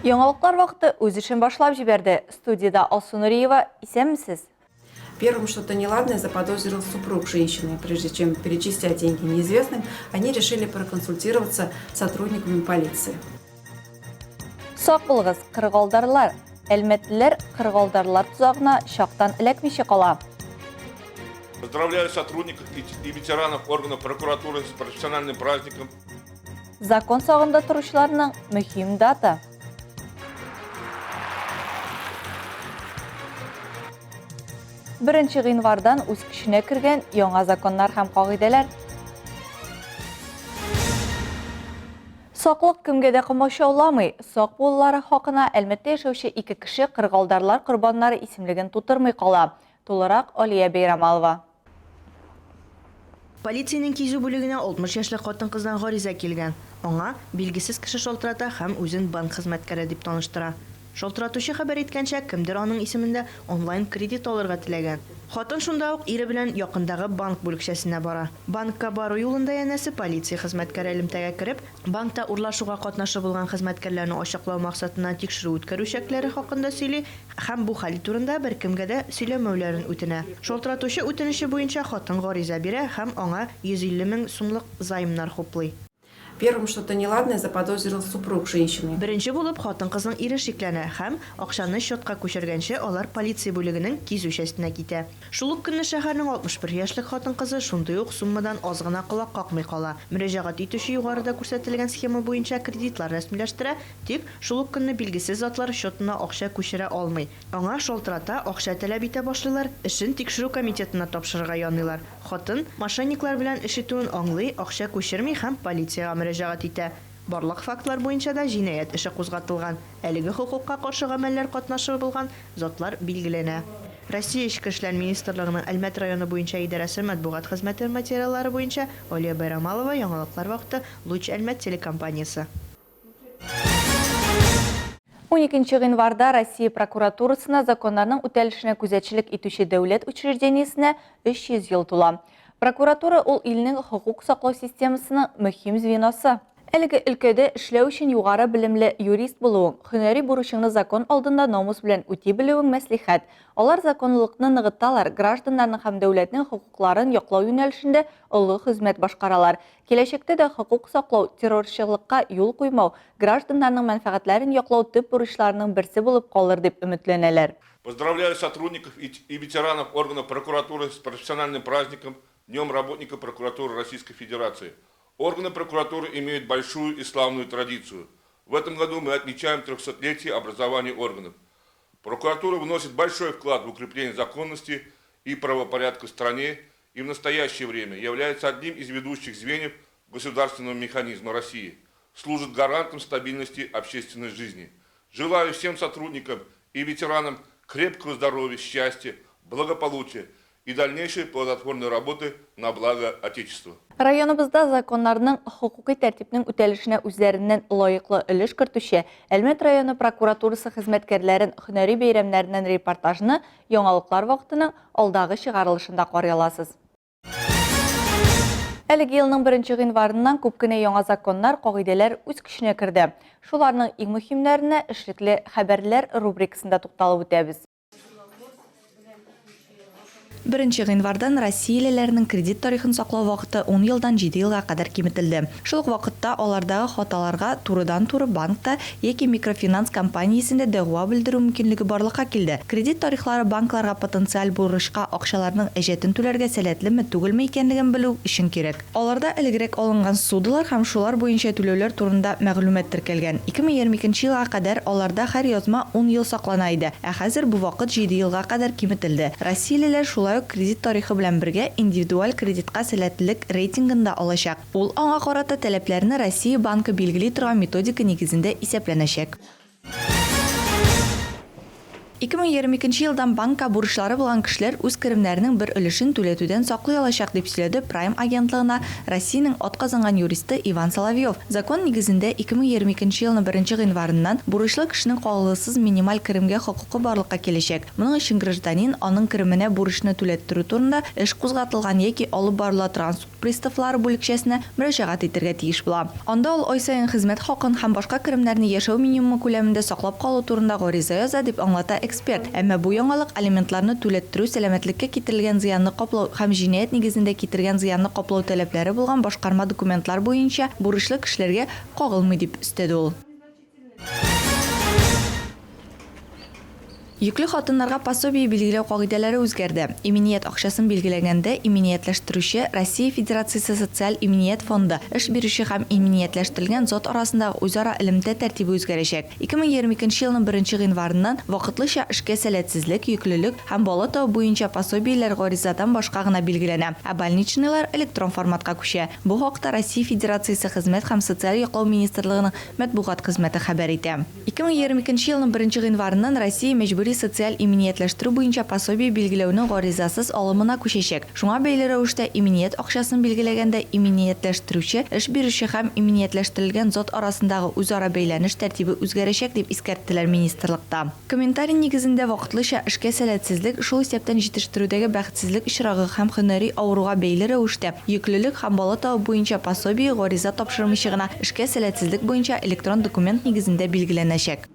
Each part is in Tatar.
Яңалыклар вакыты үз эшен башлап җибәрде. Студиядә Алсу Нуриева, исәнмесез! Первым что-то неладное заподозрил супруг женщины. Прежде чем перечислять деньги неизвестным, они решили проконсультироваться с сотрудниками полиции. Сак булыгыз, кырыгалдарлар! Әлмәтлеләр кырыгалдарлар тозагына чактан эләкмичә кала. Поздравляю сотрудников и ветеранов органов прокуратуры с профессиональным праздником. Закон сагында торучыларның мөһим дата. Беренче гыйнвардан үз көченә кергән яңа законнар һәм кагыйдәләр. Саклык кемгә дә комачауламый. Сак булулары хакына Әлмәттә яшәүче ике кеше кыргалдарлар корбаннары исемлеген тутырмый кала. Тулырак Алия Бәйрамалова. Полициянең кизү бүлегенә 60 яшьлек хатын-кыздан гариза килгән. Аңа билгесез кеше шалтырата һәм үзен банк хезмәткәре дип таныштыра. Шалтыратучы хәбәр иткәнчә, кемдер аның исемендә онлайн кредит алырга теләгән. Хатын шунда ук ире белән якындагы банк бүлекчәсенә бара. Банкка бару юлында янәсе полиция хезмәткәре элемтәгә кереп, банкта урлашуга катнашы булган хезмәткәрләрне ачыклау максатыннан тикшерү үткәрүчәкләре хакында сөйли Һәм бу хәл турында беркемгә дә сөйләмәүләрен үтенә. Шалтыратучы үтенече буенча хатын гариза бирә һәм аңа 150 мең сумлык займнар хуплый. Первым что-то неладное заподозрил супруг женщины. Беренче булып хатын-кызның ире шикләнә һәм, акчаны счетка күчергәнче, алар полиция бүлегенең кизү частенә китә. Шул ук көнне шәһәрнең 61 яшьлек хатын-кызы шундый ук суммадан аз гына колак какмый кала. Мөрәҗәгать итүче югарыда күрсәтелгән схема буенча кредитлар рәсмиләштерә, Тик, шул ук көнне билгесез затлар счетына акча күчерә алмый. Аңа шалтырата, акча таләп итә башлыйлар, эшен Тикшерү комитетына тапшырырга яныйлар. Хатын, мошенниклар белән эш итүен аңлый, акча күчерми һәм полициягә мөрәҗәгать итә. Барлык фактлар буенча да җинаять эше кузгатылган, әлеге хокукка каршы гамәлләр катнашы булган затлар билгеләнә. Россия Эчке эшләр министрлыгының Әлмәт районы буенча идарәсе матбугат хезмәте материаллары буенча Алия Байрамалова, Яңалыклар вакыты, Луч Әлмәт телекомпаниясе. 12 гыйнварда Россия прокуратурасына законнарның үтәлешенә күзәтчелек итүче дәүләт учреждениесенә 300 ел тула. Прокуратура ул илнең хокук саклау системасының мөһим звеносы. Әлеге өлкәдә эшләү өчен югары белемле юрист булуың, һөнәри бурычыңны закон алдында намус белән үти белүең мәслихәт. Алар законлылыкны ныгыталар, гражданнарның һәм дәүләтнең хокукларын яклау юнәлешендә олы хезмәт башкаралар. Киләчәктә дә хокук саклау, террорчылыкка юл куймау, гражданнарның мәнфәгатьләрен яклау төп бурычларының берсе булып калыр дип өметләнәләр. Поздравляю сотрудников и ветеранов органов прокуратуры с профессиональным праздником, Днем работника прокуратуры Российской Федерации. Органы прокуратуры имеют большую и славную традицию. В этом году мы отмечаем 300-летие образования органов. Прокуратура вносит большой вклад в укрепление законности и правопорядка в стране и в настоящее время является одним из ведущих звеньев государственного механизма России, служит гарантом стабильности общественной жизни. Желаю всем сотрудникам и ветеранам крепкого здоровья, счастья, благополучия и дальнейшей плодотворной работы на благо Отечества. Районыбызда законнарның, хокукый тәртипнең үтәлешенә үзләреннән лаеклы өлеш кертүче Әлмәт районы прокуратурасы хезмәткәрләрен һөнәри бәйрәмнәреннән репортажны Яңалыклар вакытының алдагы чыгарылышында карый аласыз. Әлеге елның беренче гыйнварыннан күп кенә яңа законнар, кагыйдәләр үз көченә керде. Шуларның иң мөһимнәренә Эшлекле хәбәрләр рубрикасында тукталып үтәбез. Беренче гыйнвардан россиялеләрнең кредит тарихын саклау вакыты ун елдан җиде елга кадәр киметелде. Шул ук вакытта алардагы хаталарга турыдан-туры банкта яки микрофинанс компаниясендә дәгъва белдерү мөмкинлеге барлыкка килде. Кредит тарихлары банкларга потенциаль бурычка акчаларның әҗәтен түләргә сәләтлеме-түгелме икәнлеген белү өчен кирәк. Аларда элегрәк алынган ссудалар һәм шулар буенча түләүләр турында мәгълүмат теркәлгән. 2022 нче елга кадәр аларда һәр язма ун ел саклана иде, ә хәзер бу вакыт җиде елга кадәр киметелде. Россиялеләр шулай ук кредит тарихы белән бергә индивидуаль кредитка сәләтлелек рейтингын да алачак. Ул аңа карата таләпләрне Россия Банкы билгели торган методика нигезендә исәпләнәчәк. 2022 елдан банкка бурычлары булган кешеләр үз керемнәренең бер өлешен түләтүдән саклый алачак, дип сөйләде Прайм агентлыгына Россиянең атказанган юристы Иван Соловьев. Закон нигезендә, 2022 елның беренче гыйнварыннан бурычлы кешенең кагылгысыз минималь керемгә хокукы барлыкка киләчәк. Моның өчен гражданин аның кеременә бурычны түләттерү турында эш кузгатылган яки алып барыла торган суд приставлары бүлекчәсенә мөрәҗәгать итәргә тиеш була. Анда ул ай саен хезмәт хакын һәм башка керемнәрне яшәү минимумы күләмендә саклап калу турында гариза яза, дип аңлата эксперт. Әмма бу яңалык алиментларны түләттерү, сәламәтлеккә китерелгән зыянны каплау һәм җинаять нигезендә китергән зыянны каплау таләпләре булган башкарма документлар буенча бурычлы кешеләргә кагылмый, дип өстәде ул. Йөкле хатыннарга пособие билгеләү кагыйдәләре үзгәрде. Иминият акчасын билгеләгәндә иминиятләштерүче, Россия Федерациясе Социаль иминият фонды, эш бирүче һәм иминиятләштерелгән зат арасындагы үзара элемтә тәртибе үзгәрәчәк. 2022 елның беренче гыйнварыннан вакытлыча эшкә сәләтсезлек, йөклелек һәм бала табу буенча пособиеләр гаризадан башка гына билгеләнә, ә больничныйлар электрон форматка күчә. Бу хакта Россия Федерациясе Хезмәт һәм социаль яклау министрлыгының матбугат хезмәте хәбәр итә. 2022 елның беренче гыйнварыннан Россия мәҗбүри социаль иминиятләштерү буенча пособие билгеләүнең гаризасыз алымына күчәчәк. Шуңа бәйле рәвештә, иминият акчасын билгеләгәндә иминиятләштерүче, эш бирүче һәм иминиятләштерелгән зат арасындагы үзара бәйләнеш тәртибе үзгәрәчәк, дип искәрттеләр министрлыкта. Комментарий нигезендә, вакытлыча эшкә сәләтсезлек, шул исәптән җитештерүдәге бәхетсезлек очрагы һәм һөнәри авыруга бәйле рәвештә, йөклелек һәм бала табу буенча пособие гариза тапшырмыйча гына эшкә сәләтсезлек буенча электрон документ нигезендә билгеләнәчәк.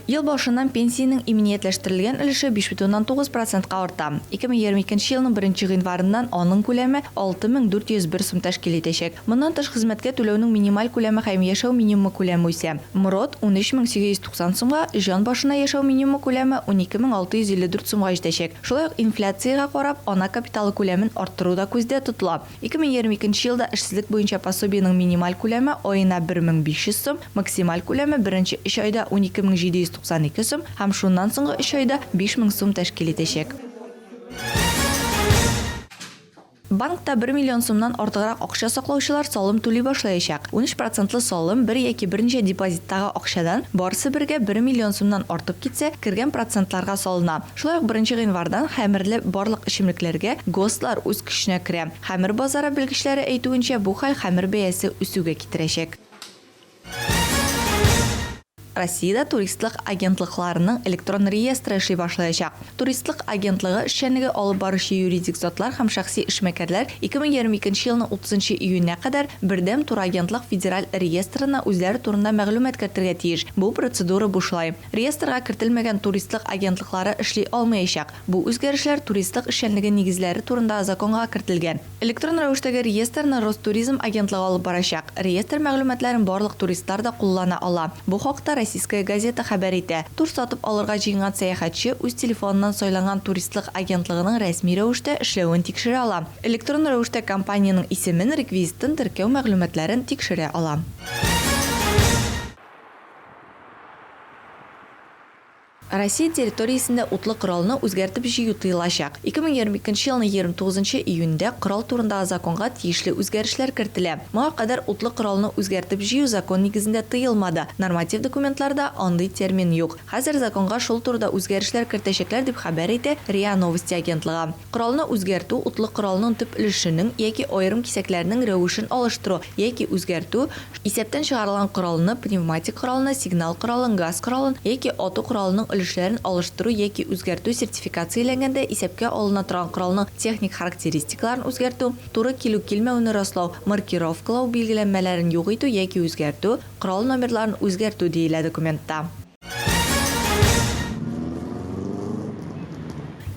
Ел башыннан пенсиянең иминиятләштерелгән өлеше 5,9 процентка арта. 2022 елның беренче гыйнварыннан аның күләме 6401 сум тәшкил итәчәк. Моннан тыш, хезмәткә түләүнең минималь күләме һәм яшәү минимумы күләме үсә. МРОТ, 13890 сумга, җан башына яшәү минимумы күләме 12654 сумга җитәчәк. Шулай ук инфляциягә карап, ана капиталы күләмен арттыру да күздә тотыла. 2022 елда эшсезлек буенча пособиенең минималь күләме аена 1500 сум, максималь күләме беренче өч айда 12792 сум һәм шуннан соңгы өч айда 5000 сум тәшкил итәчәк. Банкта бер миллион сумнан артыграк акча саклаучылар салым түли башлаячак. 13 процентлы салым бер яки берничә депозиттагы акчадан, барысы бергә бер миллион сумнан артып китсә, кергән процентларга салына. Шулай ук беренче гыйнвардан хәмерле барлык эчемлекләргә ГОСТлар үз көченә керә. Хәмер базары белгечләре әйтүенчә, бу хәл хәмер бәясе үсүгә китерәчәк. Россиядә туристлык агентлыкларының электрон реестры эшли башлаячак. Туристлык агентлыгы эшчәнлеге алып баручы юридик затлар һәм шәхси эшмәкәрләр 2022 елның 30 нчы июненә кадәр Бердәм турагентлык федераль реестрына үзләре турында мәгълүмат кертергә тиеш. Бу процедура бушлай. Реестрга кертелмәгән туристлык агентлыклары эшли алмаячак. Бу үзгәрешләр туристлык эшчәнлеге нигезләре турындагы законга кертелгән. Электрон рәвештәге реестрны Ростуризм агентлыгы алып барачак. Реестр мәгълүматларын барлык туристлар да куллана ала. Бу хакта Российская газета хәбәр итә. Тур сатып алырга җыенган сәяхәтче үз телефоныннан сайланган туристлык агентлыгының рәсми рәвештә эшләвен тикшерә ала. Электрон рәвештә компаниянең исемен, реквизитын, теркәү мәгълүматларын тикшерә ала. Россия территориясендә утлы коралны үзгәртеп җыю тыелачак. 2022 елның 29 нчы июнендә Корал турындагы законга тиешле үзгәрешләр кертелә. Моңа кадәр утлы коралны үзгәртеп җыю закон нигезендә тыелмады, норматив документларда андый термин юк. Хәзер законга шул турыда үзгәрешләр кертәчәкләр, дип хәбәр итә РИА Новости агентлыгы. Коралны үзгәртү, утлы коралның төп өлешенең яки аерым кисәкләренең рәвешен алыштыру яки үзгәртү, Исәптән чыгарылган коралны, пневматик коралны, сигнал коралын, газ коралын яки ату коралының өлешләрен алыштыру яки үзгәртү сертификацияләнгәндә исәпкә алына торган коралның техник характеристикаларын үзгәртү, туры килү-килмәүне раслау, маркировкалау билгеләнмәләрен юк итү яки үзгәртү, корал номерларын үзгәртү, диелә документта.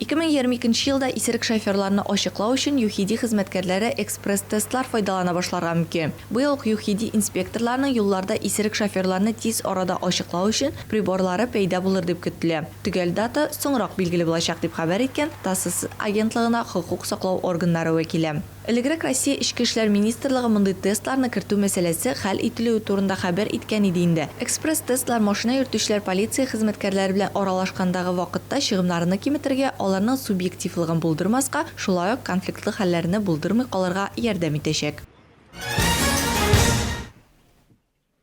2022 елда исерек шоферларны ачыклау өчен ЮХИДИ хезмәткәрләре экспресс-тестлар файдалана башларга мөмкин. Быел ук ЮХИДИ инспекторларының юлларда исерек шоферларны тиз арада ачыклау өчен приборлары пәйда булыр дип көтелә. Төгәл дата соңрак билгеле булачак, дип хәбәр иткән ТАСС агентлыгына хокук саклау органнары вәкиле. Элегрәк Россия Эчке эшләр министрлыгы мондый тестларны кертү мәсьәләсе хәл ителүе турында хәбәр иткән иде инде. Экспресс-тестлар машина йөртүчеләр полиция хезмәткәрләре белән аралашкандагы вакытта чыгымнарны киметергә, аларның субъективлыгын булдырмаска, шулай ук конфликтлы хәлләрне булдырмый калырга ярдәм итәчәк.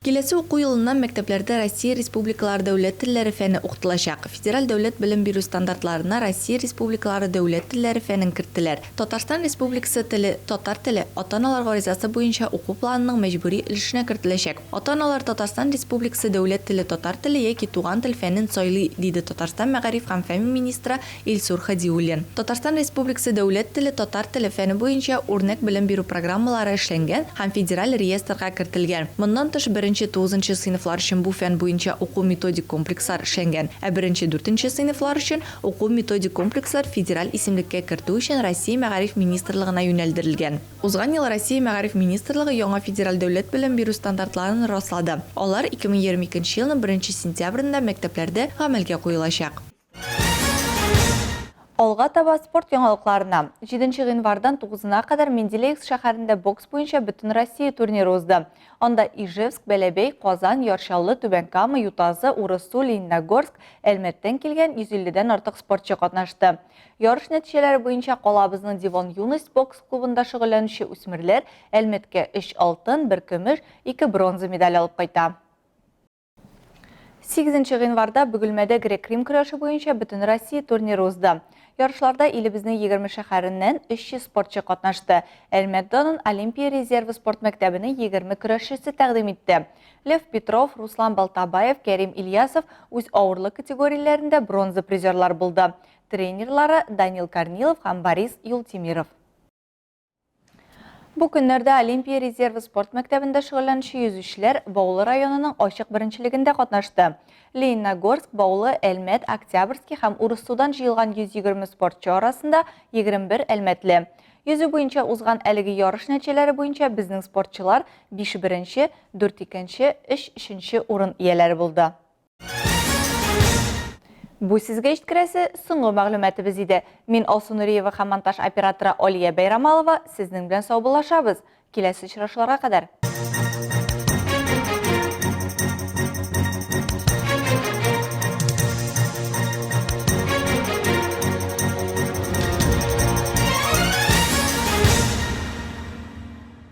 Киләсе уку елыннан мәктәпләрдә Россия республикалары дәүләт телләре фәне укытылачак. Федераль дәүләт белем бирү стандартларына Россия республикалары дәүләт телләре фәнен керттеләр. Татарстан Республикасы теле, татар теле, ата-аналар гаризасы буенча уку планының мәҗбүри өлешенә кертеләчәк. Ата-аналар Татарстан Республикасы дәүләт теле татар теле яки туган тел фәнен сайлый, диде Татарстан мәгариф һәм фән министры Илсур Һадиуллин. Татарстан Республикасы дәүләт теле, татар теле фәне буенча үрнәк белем бирү программалары эшләнгән һәм федераль реестрга кертелгән. Моннан тыш, беренче-тугызынчы сыйныфлар өчен бу фән буенча уку-методик комплекслар эшләнгән, ә беренче-дүртенче сыйныфлар өчен уку-методик комплекслар федераль исемлеккә кертү өчен Россия Мәгариф министрлыгына юнәлдерелгән. Узган ел Россия Мәгариф министрлыгы яңа федераль дәүләт белем бирү стандартларын раслады. Алар 2022 елның беренче сентябрендә мәктәпләрдә гамәлгә куелачак. Алга таба спорт яңалыкларына. 7 гыйнвардан 9-на кадәр Менделеевск шәһәрендә бокс буенча Бөтенроссия турниры узды. Анда Ижевск, Бәләбәй, Казан, Яр Чаллы, Түбән Кама, Ютазы, Урыссу, Лениногорск, Әлмәттән килгән 150 дән артык спортчы катнашты. Ярыш нәтиҗәләре буенча калабызның Дивон Юность бокс клубында шөгыльләнүче үсмерләр Әлмәткә 3 алтын, 1 көмеш, 2 бронза медаль алып кайта. 8 гыйнварда Бөгелмәдә грек-рим көрәше буенча Бөтенроссия турниры узды. Ярышларда илебезнең 20 шәһәреннән 300 спортчы катнашты. Әлмәт данын Олимпия резервы спорт мәктәбенең 20 көрәшчесе тәкъдим итте. Лев Петров, Руслан Балтабаев, Кәрим Ильясов үз авырлык категорияләрендә бронза призерлар булды. Тренерлары Данил Корнилов һәм Борис Юлтимиров. Бу көннәрдә Олимпия резервы спорт мәктәбендә шөгыльләнүче йөзүчеләр Баулы районының ачык беренчелегендә катнашты. Лениногорск, Баулы, Әлмәт, Октябрьский һәм Урыссудан җыелган 120 спортчы арасында 21 әлмәтле. Йөзү буенча узган әлеге ярыш нәтиҗәләре буенча безнең спортчылар 5 беренче, 4 икенче, 3 өченче урын ияләре булды. Бу сезгә җиткерәсе соңгы мәгълүматыбыз иде. Мин Алсу Нуриева һәм монтаж операторы Алия Бәйрамалова сезнең белән саубуллашабыз. Киләсе очрашуларга кадәр.